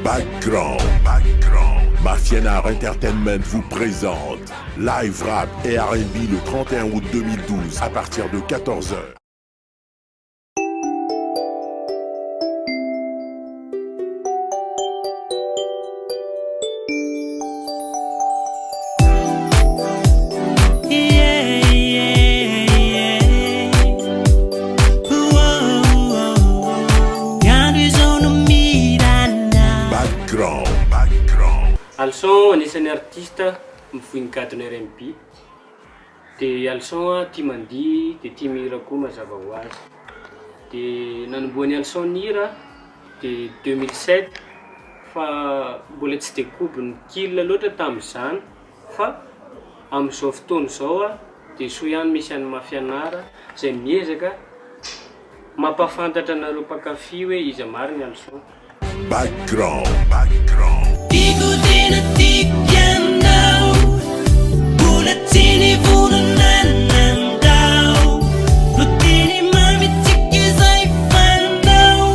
Background. Background. Mafianar Entertainment vous présente Live Rap et R&B le 31 août 2012 à partir de 14h. Background. Background. Alson anisan'ny artiste mivoy ny gadona RnB. Dia Alson tia mandihy dia tia mihira koa mazava ho azy. Dia nanombohan'i Alson nihira dia 2007 fa mbola tsy dia kobon'ny kil loatra tamin'izany fa amin'izao fotoana izao dia soa ihany misy an'i Mafianara izay miezaka mampahafantatra anareo mpankafy hoe iza marina i Alson. Background. Background. Tiako tena tiako ianao, mbola tsy nivonona nandao. No teny mamy tsika izay fanao,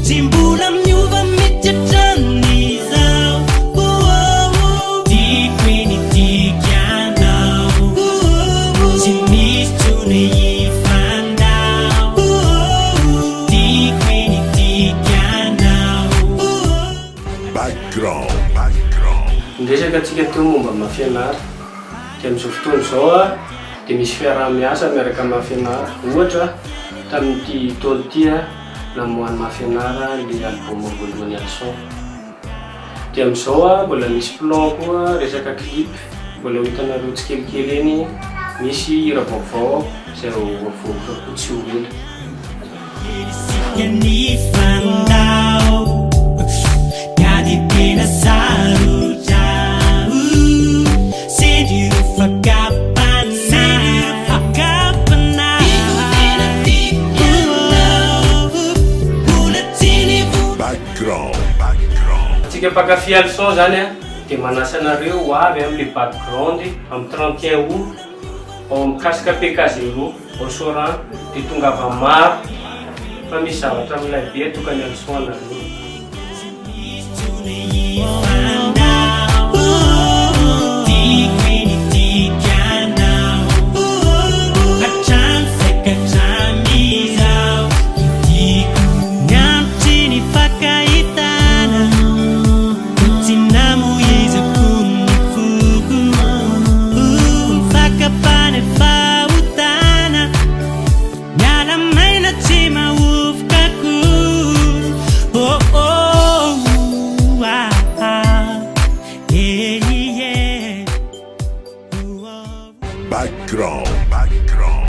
tsy mbola miova mihitsy hatramin'izao. Oh, oh, oh. Tiako iny tiako ianao, tsy misy tsony hifandao. Tiako iny tiako ianao. Background. Background. Niresaka antsika teo momba ny Mafianara. Dia amin'izao fotoana izao a, dia misy fiaraha-miasa miaraka amin'ny Mafianara. Ohatra, tamin'ity taona ity a, namoahan'ny Mafianara ilay album voalohany Alson. Dia amin'izao a, mbola misy plan koa resaka clip, mbola ho hitanareo tsikelikely eny, misy hira vaovao izay ho avoaka koa tsy ho ela. Isika nifandao, Miady tena sarotra, Sendry ro fakam-panahy. Tiako tena tiako ianao, Mbola tsy nivonona. Background. Background. Antsika mpankafy Alson zany a, dia manasa anareo ho avy amin'ilay background amin'ny 31 août ao amin'ny Casque PK0 ao Soarano, dia tongava maro fa misy zavatra milay be atokany Alson anareo. Tsy misy tsony hifandao. Tiako iny tiako ianao, Hatramin'izay ka hatramin'izao. Tiako ny andro tsy nifankahitana, Tsy namoizako ny foko. Ny fakam-panahy fahotana, Miala maina tsy mahovoka akory. Oh oh ah ah eh yeah. Oh, oh. Background. Background.